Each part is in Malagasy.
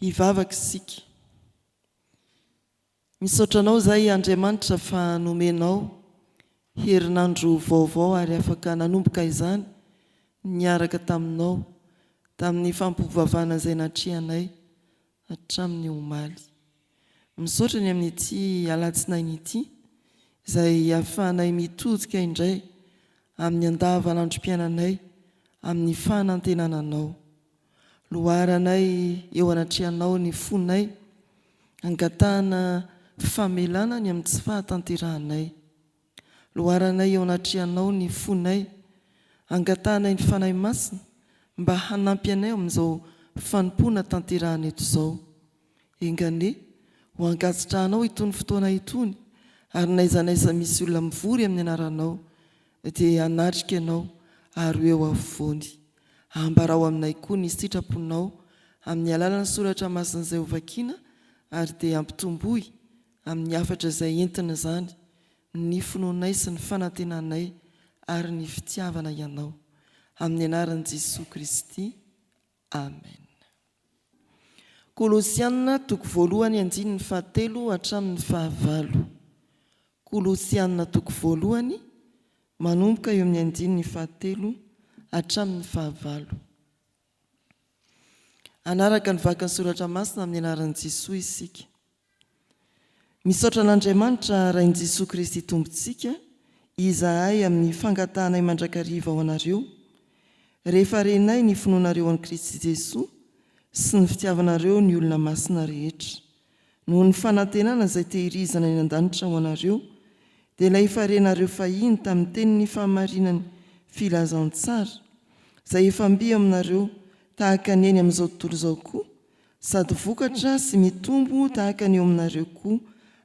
Hivavaka isika. Misaotra Anao izahay Andriamanitra fa nomenao herinandro vaovao ary afaka nanomboka izany niaraka taminao tamin'ny fampivavahana izay natrehanay hatramin'ny omaly. Misaotra ny amin'ity alatsinainy ity izay ahafahanay mitodika indray amin'ny andavanandrom-piainanay amin'ny fanantenana Anao. Loharanay eo anatrehanao ny fonay, angatahana famelana ny amin'ny tsy fahatanterahanay. Loharanay eo anatrehanao ny fonay, angatahanay ny Fanahy Masina mba hanampy anay amin'izao fanompoana tanterahana eto izao. Enga anie ho ankasitrahanao itony fotoana itony ary n'aiza n'aiza misy olona mivory amin'ny anaranao dia hanatrika ianao ary ho eo afovoany. Ambarao aminay koa ny sitraponao amin'ny alalan'ny soratra masina izay hovakiana ary dia ampitomboy amin'ny hafatra izay entin'izany ny finoanay sy ny fanantenanay ary ny fitiavana Ianao. Amin'ny anaran'i Jesoa Kristy. Amen. Kolosiana toko voalohany andininy fahatelo hatramin'ny fahavalo. Kolosiana toko voalohany manomboka eo amin'ny andininy fahatelo hatramin'ny fahavalo. Hanaraka ny vakin'ny soratra masina amin'ny anaran'i Jesoa isika. Misaotra an'Andriamanitra Rain'i Jesoa Kristy Tompontsika izahay amin'ny fangatahanay mandrakariva ho anareo, rehefa renay ny finoanareo an'i Kristy Jesoa sy ny fitiavanareo ny olona masina rehetra. Noho ny fanantenana izay tehirizana any an-danitra ho anareo, dia ilay efa renareo fahiny tamin'ny tenin'ny fahamarinan'ny filazantsara, izay efa mby aminareo tahaka ny eny amin'izao tontolo izao koa, sady vokatra sy mitombo tahaka ny eo aminareo koa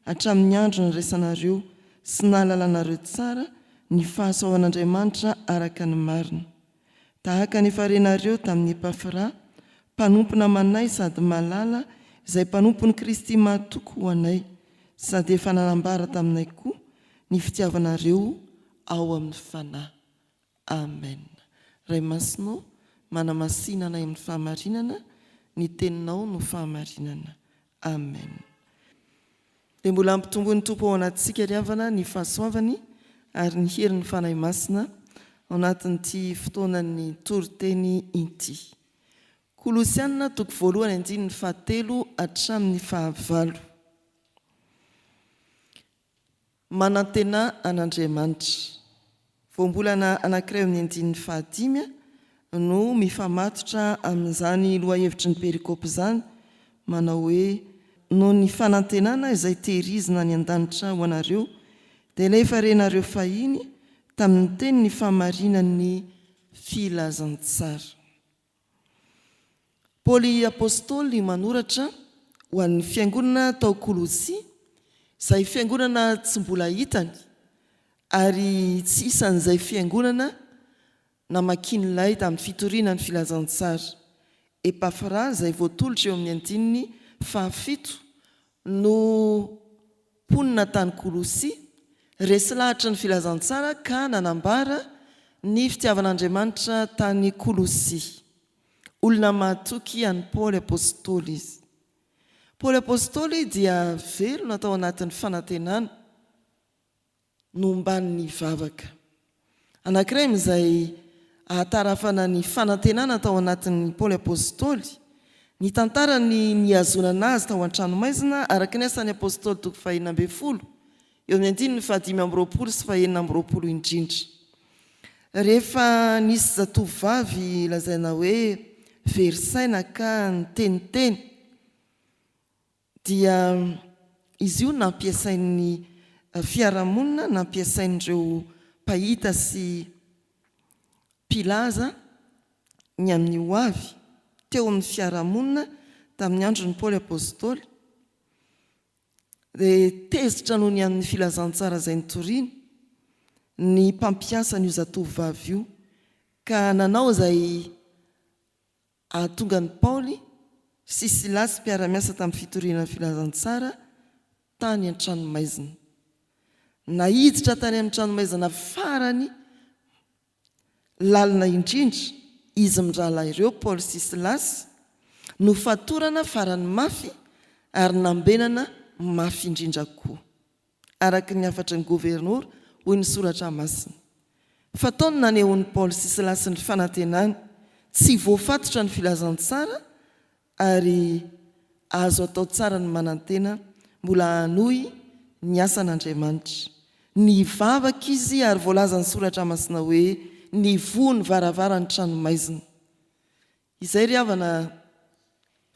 hatramin'ny andro nandraisanareo sy nahalalanareo tsara ny fahasoavan'Andriamanitra araka ny marina. Tahaka ny efa renareo tamin'i Epafra, mpanompo namanay sady malala, izay mpanompon'i Kristy mahatoky ho anay, sady efa nanambara taminay koa ny fitiavanareo ao amin'ny Fanahy. Amen. Ray Masina ô, manamasina anay amin'ny fahamarinana, ny Teninao no fahamarinana. Amen. Dia mbola hampitomboin'ny Tompo ao anatintsika ry havana ny fahasoavany ary ny herin'ny Fanahy Masina ao anatin'ity fotoanan'ny toriteny ity. Kolosiana toko voalohany andininy fahatelo hatramin'ny fahavalo. Manantenà an'Andriamanitra. Voambolana anankiray eo amin'ny andininy fahadimy no mifamatotra amin'izany lohahevitry ny perikopa izany, manao hoe, Noho ny fanantenana izay tehirizina any an-danitra ho anareo, dia ilay efa renareo fahiny tamin'ny tenin'ny fahamarinan'ny filazantsara. Paoly Apostoly manoratra ho an'ny fiangonana tao Kolosia, izay fiangonana tsy mbola hitany ary tsy isan'izay fiangonana namakian'ilay tamin'ny fitoriana ny filazantsara. Epafra izay voatolotra eo amin'ny andininy fahafito no mponina tany Kolosia, resy lahatry ny filazantsara ka nanambara ny fitiavan'Andriamanitra tany Kolosia. Olona mahatoky an'i Paoly Apostoly izy. Paoly Apostoly dia velona tao anatin'ny fanantenana nomban'ny vavaka. Anankiray amin'izay ahatarafana ny fanantenana tao anatin'i Paoly Apostoly, ny tantaran'ny nihazonana azy tao an-tranomaizina araka ny Asan'ny Apostoly toko fahenina ambin'ny folo, eo amin'ny andininy fahadimy amby roapolo sy fahenina amby roapolo indrindra. Rehefa nisy zatovovavy lazaina hoe very saina ka niteniteny, dia izy io nampiasain'ny fiarahamonina, nampiasain'ireo mpahita sy mpilaza ny amin'ny ho avy teo amin'ny fiarahamonina tamin'ny andron'i Paoly Apostoly, dia tezitra noho ny amin'ny filazantsara izay nitoriany ny mpampiasa an'io zatovovavy io ka nanao izay hahatonga an'i Paoly sy Silasy mpiara-miasa tamin'ny fitoriana ny filazantsara tany an-tranomaizina. Naiditra tany amin'ny tranomaizina farany lalina indrindra izy mirahalahy ireo, Paoly sy Silasy, Nofatorana farany mafy ary nambenana mafy indrindra koa. Araka ny hafatry ny governora, hoy ny Soratra Masina. Fa tao no nanehoan'i Paoly sy Silasy ny fanantenany, tsy voafatotra ny filazantsara ary azo atao tsara ny manantena mbola hanohy ny asan'Andriamanitra. Nivavaka izy ary voalazan'ny Soratra Masina hoe nivoha ny varavaran'ny tranomaizina. Izay ry havana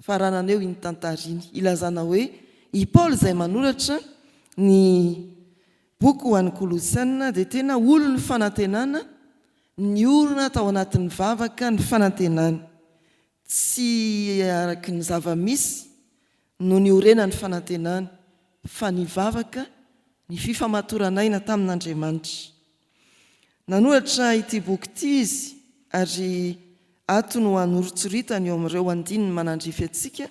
faranana eo iny tantara iny. Ilazana hoe i Paoly izay manoratra ny boky ho an'ny Kolosiana dia tena olon'ny fanantenana, niorina tao anatin'ny vavaka ny fanantenany. Tsy araka ny zava-misy no niorenan'ny fanantenany fa ny vavaka, ny fifamatoran'aina tamin'Andriamanitra. Nanoratra ity boky ity izy ary ato no anoritsoritany eo amin'ireo andininy manandrify antsika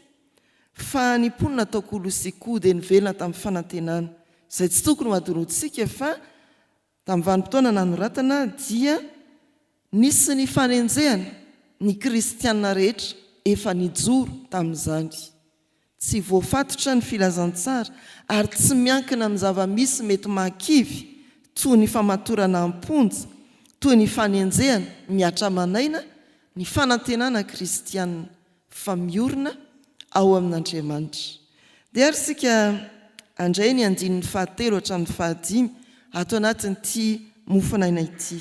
fa ny mponina tao Kolosia koa dia nivelona tamin'ny fanantenana izay tsy tokony ho adinointsika fa Tamin'ny vanim-potoana nanoratana dia nisy ny fanenjehana ny kristiana rehetra efa nijoro tamin'izany. Tsy voafatotra ny filazantsara ary tsy miankina amin'ny zava-misy mety mahakivy toy ny famatorana am-ponja, toy ny fanenjehana mihatra aman'aina ny fanantenana kristiana. fa miorina ao amin'Andriamanitra. Dia ary isika handray ny andininy fahatelo hatramin'ny fahadimy ato anatin'ity mofon'aina ity.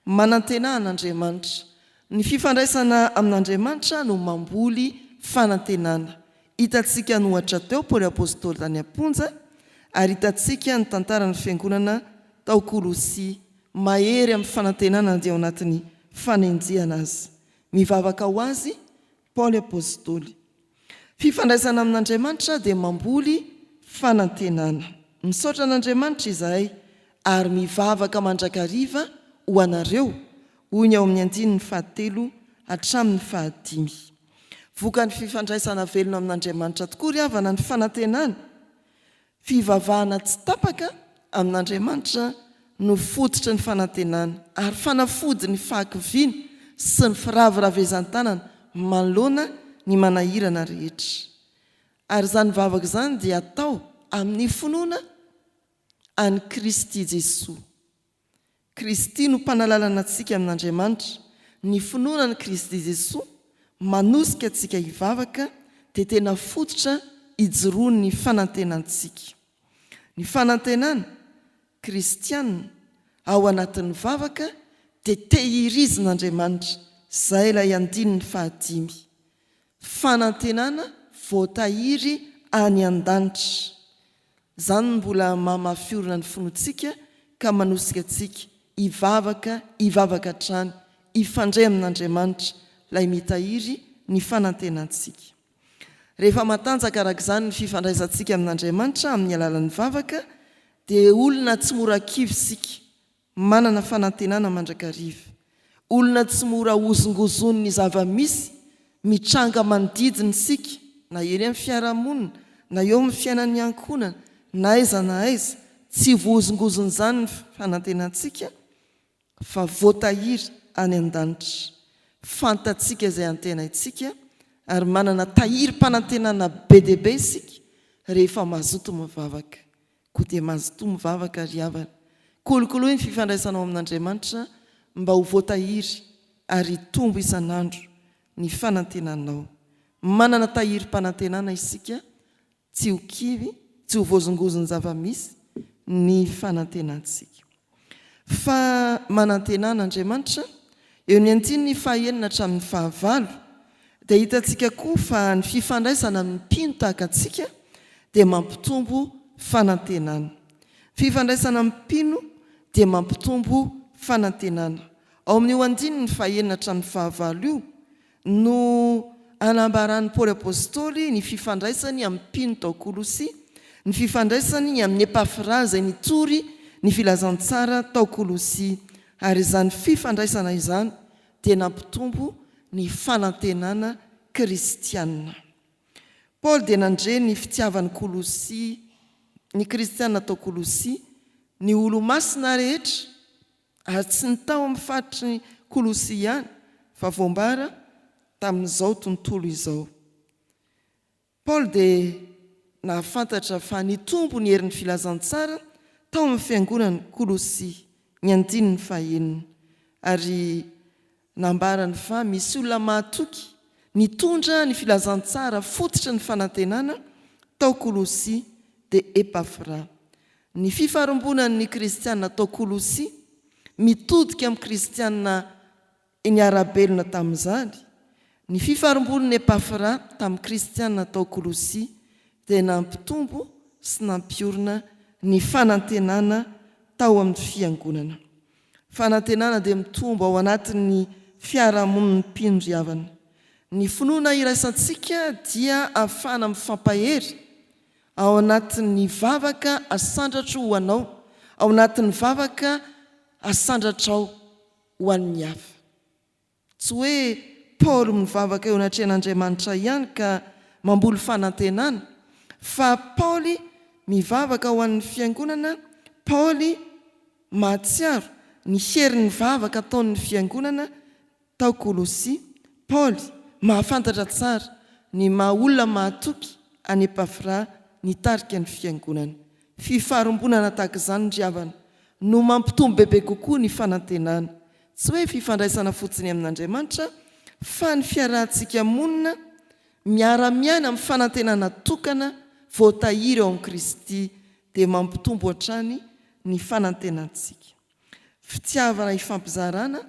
Manantena an'Andriamanitra. Ny fifandraisana amin'Andriamanitra no mamboly fanantenana. Hitantsika an'ohatra teo Paoly Apostoly tany am-ponja, ary hitantsika ny tantaran'ny fiangonana tao Kolosia, mahery amin'ny fanantenana dia ao anatin'ny fanenjehana aza. Mivavaka ho azy Paoly Apostoly. Fifandraisana amin'Andriamanitra dia mamboly fanantenana. Misaotra an'Andriamanitra izahay ary mivavaka mandrakariva ho anareo, hoy ny ao amin'ny andininy fahatelo hatramin'ny fahadimy. Vokany fifandraisana velona amin'Andriamanitra tokoa ry havana ny fanantenana. Fivavahana tsy tapaka amin'Andriamanitra no fototry ny fanantenana ary fanafody ny fahakiviana sy ny firaviravezan-tanana manoloana ny manahirana rehetra. Ary izany vavaka izany dia atao amin'ny finoana an'i Kristy Jesoa. Kristy no mpanalalana antsika amin'Andriamanitra, ny finoana an'i Kristy Jesoa manosika antsika hivavaka dia tena fototra ijoroan'ny fanantenantsika. Ny fanantenana kristiana ao anatin'ny vavaka dia tehirizin'Andriamanitra, izay ilay andininy fahadimy. Fanantenana voatahiry any an-danitra. Izany no mbola mahamafy orina ny finoantsika ka manosika antsika hivavaka, hivavaka hatrany, hifandray amin'Andriamanitra, ilay mitahiry ny fanantenantsika. Rehefa matanjaka araka izany ny fifandraisantsika amin'Andriamanitra amin'ny alalan'ny vavaka, dia olona tsy mora kivy isika, Manana fanantenana mandrakariva. Olona tsy mora hozongozonin'ny zava-misy mitranga manodidina isika, na eny amin'ny fiarahamonina, na eo amin'ny fiainan'ny ankohonana, na aiza na aiza. Tsy voahozongozon'izany ny fanantenantsika, fa voatahiry any an-danitra. Fantatsika izay antenaintsika, ary manana tahirim-panantenana be dia be isika rehefa mazoto mivavaka. Koa dia mazotoa mivavaka ry havana. Kolokoloy ny fifandraisanao amin'Andriamanitra mba ho voatahiry ary hitombo isan'andro ny fanantenanao. Manana tahirim-panantenana isika, tsy ho kivy, tsy ho voazongozon'ny zava-misy ny fanantenantsika. Fa manantena an'Andriamanitra, eo ny andininy fahaenina hatramin'ny fahavalo, dia hitantsika koa fa ny fifandraisana amin'ny mpino tahaka antsika dia mampitombo fanantenana. Fifandraisana amin'ny mpino dia mampitombo fanantenana. Ao amin'io andininy fahaenina hatramin'ny fahavalo io no anambaran'i Paoly Apostoly ny fifandraisany amin'ny mpino tao Kolosia, ny fifandraisany amin'i Epafra izay nitory ny filazantsara tao Kolosia, ary izany fifandraisana izany dia nampitombo ny fanantenana kristiana. Paoly dia nandre ny fitiavan'i Kolosia, ny kristiana tao Kolosia, ny olomasina rehetra, Ary tsy ny tao amin'ny faritry Kolosia ihany, fa voambara tamin'izao tontolo izao. Paoly dia nahafantatra fa nitombo ny herin'ny filazantsara tao amin'ny fiangonan'i Kolosia, ny andininy fahenina, ary nambarany fa misy olona mahatoky nitondra ny filazantsara fototry ny fanantenana tao Kolosia, dia Epafra. Ny fifarimbonan'ny kristiana tao Kolosia mitodika amin'ny kristiana Niara-belona tamin'izany, ny fifarimbonan'i Epafra tamin'ny Kristiana tao Kolosia dia nampitombo sy nampiorina ny fanantenana tao amin'ny fiangonana. Fanantenana dia mitombo ao anatin'ny fiarahamonin'ny mpino ry havana. Ny finoana iraisantsika dia ahafahana mifampahery ao anatin'ny vavaka asandratro ho anao, ao anatin'ny vavaka asandratrao ho an'ny hafa. Tsy hoe Paoly mivavaka eo anatrehan'Andriamanitra ihany ka mamboly fanantenana, fa Paoly mivavaka ho an'ny fiangonana, Paoly mahatsiaro ny herin'ny vavaka ataon'ny fiangonana tao Kolosia, Paoly mahafantatra tsara ny maha olona mahatoky an'i Epafra nitarika ny fiangonana. Fifarimbonana tahaka izany ry havana no mampitombo bebe kokoa ny fanantenana. Tsy hoe fifandraisana fotsiny amin'Andriamanitra fa ny fiarahantsika monina miara-miaina amin'ny fanantenana tokana voatahiry ao amin'i Kristy dia mampitombo hatrany ny fanantenantsika. Fitiavana ifampizarana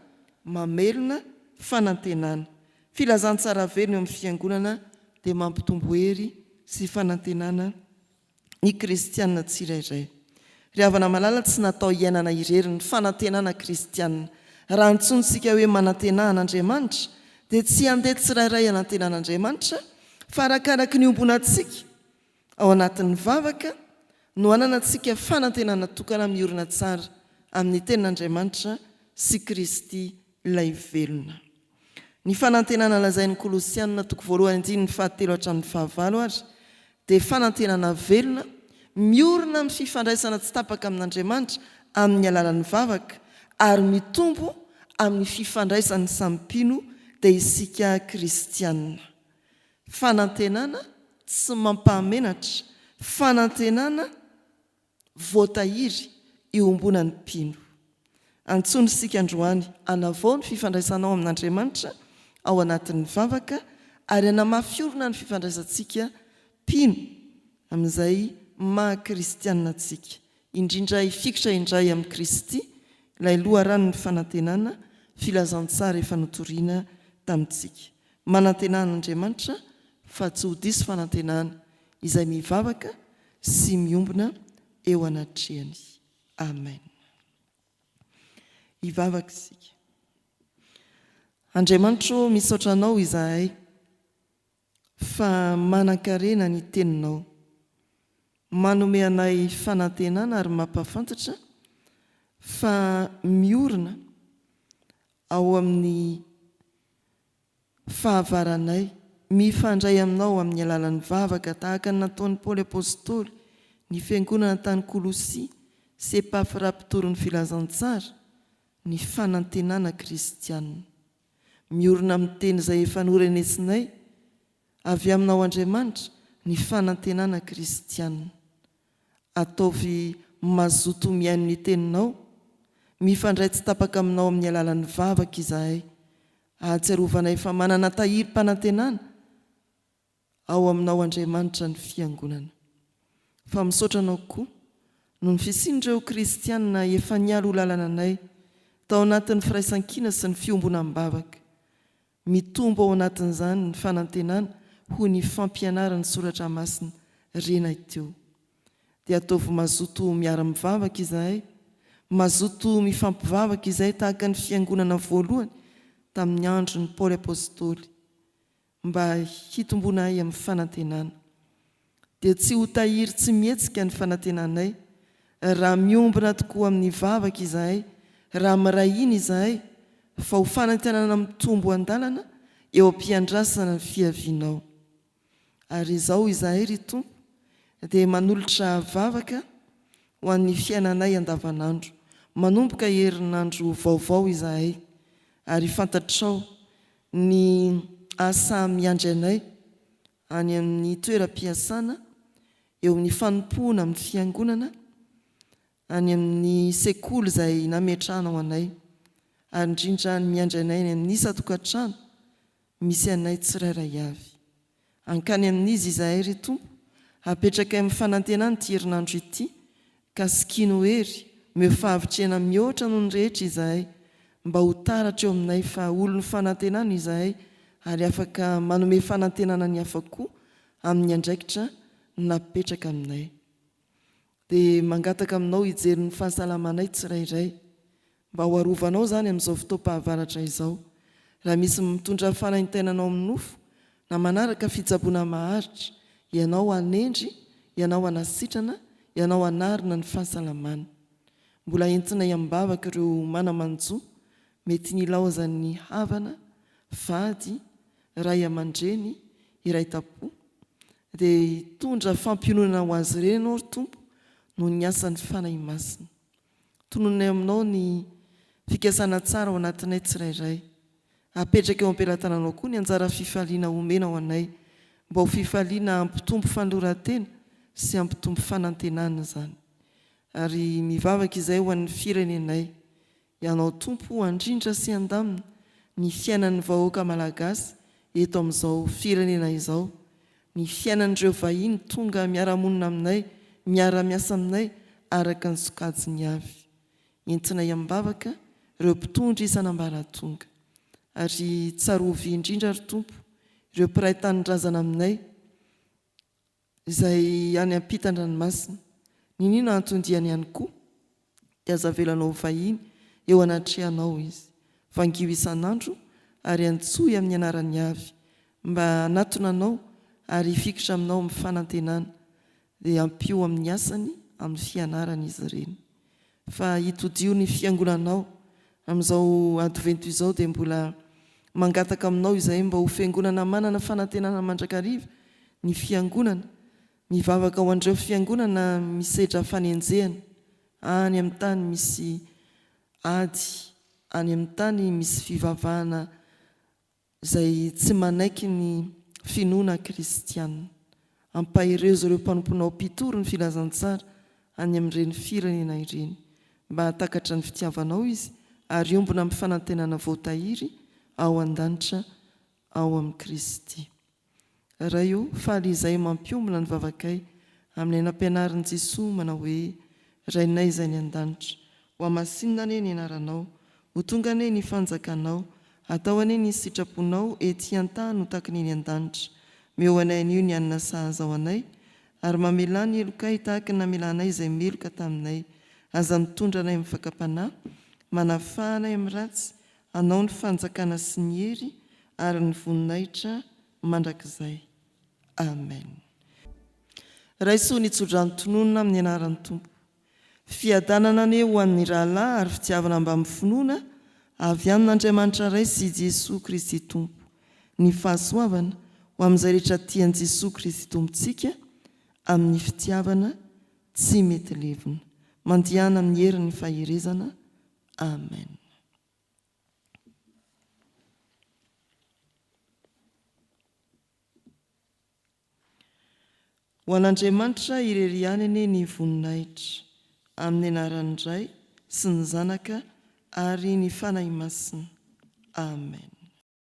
mamelona fanantenana. Filazantsara velona eo amin'ny fiangonana dia mampitombo hery sy fanantenana ny kristiana tsirairay. Ry havana malala tsy natao hiainana irery ny fanantenana kristiana. Raha antsointsika hoe manantena an'Andriamanitra dia tsy handeha tsirairay hanantena an'Andriamanitra fa arakaraky ny iombonantsika ao anatin'ny vavaka no hananantsika fanantenana tokana miorina tsara amin'ny Tenin'Andriamanitra sy Kristy ilay velona. Ny fanantenana lazain'ny Kolosiana toko voalohany andininy fahatelo hatramin'ny fahavalo ary dia fanantenana velona miorina amin'ny fifandraisana tsy tapaka amin'Andriamanitra amin'ny alalan'ny vavaka ary mitombo amin'ny fifandraisan'ny samy mpino dia isika kristiana. Fanantenana tsy mampahamenatra, fanantenana voatahiry iombonan'ny mpino. Antsoina isika androany hanavao ny fifandraisanao amin'Andriamanitra ao anatin'ny vavaka ary hanamafy orina ny fifandraisantsika mpino amin'izay maha kristianina antsika, indrindra hifikitra indray amin'i Kristy, ilay loharanon'ny fanantenana, filazantsara efa notorina tamintsika. Manantena an'Andriamanitra fa tsy ho diso fanantenana izay mivavaka sy miombona eo anatrehany. Amen. Hivavaka isika. Andriamanitro ô, misaotra Anao izahay fa manankarena ny Teninao. Manome anay fanantenana ary mampahafantatra fa miorina ao amin'ny fahavaranay, mifandray aminao amin'ny alalan'ny vavaka tahaka ny nataon'i Paoly Apostoly ny fiangonana tany Kolosia sy Epafra mpitory ny filazantsara, ny fanantenana kristiana. Miorina amin'ny teny izay efa norenesinay avy aminao Andriamanitra ny fanantenana kristiana. Ataovy mazoto mihaino ny Teninao, mifandray tsy tapaka aminao amin'ny alalan'ny vavaka izahay, ahatsiarovanay fa manana tahirim-panantenana ao aminao Andriamanitra ny Fiangonana. Fa misaotra Anao koa noho ny fisian'ireo Kristiana efa nialoha lalana anay tao anatin'ny firaisankina sy ny fiombonam-bavaka. Mitombo ao anatin'izany ny fanantenana hoy ny fampianaran'ny Soratra Masina renay teo. Dia ataovy mazoto miara-mivavaka izahay, mazoto mifampivavaka izahay tahaka ny Fiangonana voalohany tamin'ny andron'i Paoly Apostoly. Mba hitomboanay amin'ny fanantenana. Dia tsy ho tahiry tsy mihetsika ny fanantenanay, raha miombona tokoa amin'ny vavaka izahay, raha miray hina izahay, fa ho fanantenana mitombo an-dalana eo am-piandrasana ny fiavianao. Ary izao izahay, ry Tompo, dia manolotra vavaka ho an'ny fiainanay andavanandro. Manomboka herinandro vaovao izahay, ary fantatrao ny asa miandry anay. any amin'ny toeram-piasana, eo amin'ny fanompoana amin'ny fiangonana, any amin'ny sekoly izay nametrahanao anay, ary indrindra ny miandry anay any amin'ny isan-tokantrano misy anay tsirairay avy. Hankany amin'iza izahay, ry Tompo? Hapetrakay amin'ny fanantenana ity herinandro ity, ka sikino hery, omeo fahavitrihana mihoatra noho ny rehetra izahay, mba ho taratra eo aminay fa olon'ny fanantenana izahay ary afaka manome fanantenana ny hafa koa amin'ny andraikitra napetraka aminay. Dia mangataka aminao hijery ny fahasalamanay tsirairay. Mba ho arovanao izany amin'izao fotoam-pahavaratra izao. Raha misy mitondra fanaintainana ao amin'ny nofo, na manaraka fitsaboana maharitra, Ianao hanendry, Ianao hanasitrana, Ianao hanarina ny fahasalamana. Mbola entinay am-bavaka ireo mana-manjo mety nilaozan'ny havana, vady, ray aman-dreny, iray tam-po, dia hitondra fampiononana ho azy ireny Ianao, ry Tompo, noho ny asan'ny Fanahy Masina. Tonononay aminao ny fikasana tsara ao anatinay tsirairay. Apetraka eo am-pelatananao koa ny anjara fifaliana omenao anay, mba ho fifaliana hampitombo fanoloran-tena sy hampitombo fanantenana izany. Ary mivavaka izahay ho an'ny firenenay. Ianao Tompo handrindra sy handamina ny fiainan'ny vahoaka Malagasy eto amin'izao firenena izao, ny fiainan'ireo vahiny tonga miara-monina aminay, miara-miasa aminay araka ny sokajiny avy. Entinay am-bavaka ireo mpitondra isan'ambaratonga. Ary tsarovy indrindra ry Tompo ireo mpiray tanindrazana aminay, izay any ampitan-dranomasina. Niniana anton-diany ihany koa, dia aza avelanao ho vahiny eo anatrehanao izy. Vangio isan'andro ary antsoy amin'ny anarany avy, mba hanatona anao ary hifikitra aminao amin'ny fanantenana, dia ampio amin'ny asany amin'ny fianarany izy ireny. Fa hitodiho ny fiangonanao. Amin'izao Advento izao dia mbola mangataka aminao izahay mba ho fiangonana manana fanantenana mandrakariva ny fiangonana, mivavaka ho an'ireo fiangonana misedra fanenjehana any amin'ny tany misy ady, any amin'ny tany misy fivavahana izay tsy manaiky ny finoana kristiana. Ampaherezo ireo mpanomponao mpitory ny filazantsara any amin'ireny firenena ireny, mba hahatakatra ny fitiavanao izy ary hiombona amin'ny fanantenana voatahiry ao an-danitra ao amin'i Kristy. Ray o, faly izahay mampiombona ny vavakay amin'ilay nampianarin'i Jesoa manao hoe, Rainay izay any an-danitra, Hohamasinina anie ny anaranao, ho tonga anie ny fanjakanao, atao anie ny sitraponao ety an-tany ho tahaka ny eny an-danitra. Meo anay anio ny hanina sahaza ho anay, ary mamelà ny helokay tahaka ny namelanay izay meloka taminay. Aza mitondra anay amin'ny fakam-panahy, manafaha anay amin'ny ratsy, Anao ny fanjakana sy ny hery ary ny voninahitra mandrakizay. Amen. Raiso ny tsodrano tononina amin'ny anaran'ny Tompo. Fiadanana anie ho an'ny rahalahy ary fitiavana mbamin'ny finoana avy amin'Andriamanitra Ray sy Jesoa Kristy Tompo. Ny fahasoavana ho amin'izay rehetra tia an'i Jesoa Kristy Tompontsika amin'ny fitiavana tsy mety levona. Mandehana amin'ny herin'ny faherezana. Amen. Ho an'Andriamanitra irery ihany anie ny voninahitra, amin'ny anaran'ny Ray sy ny Zanaka ary ny Fanahy Masina. Amen.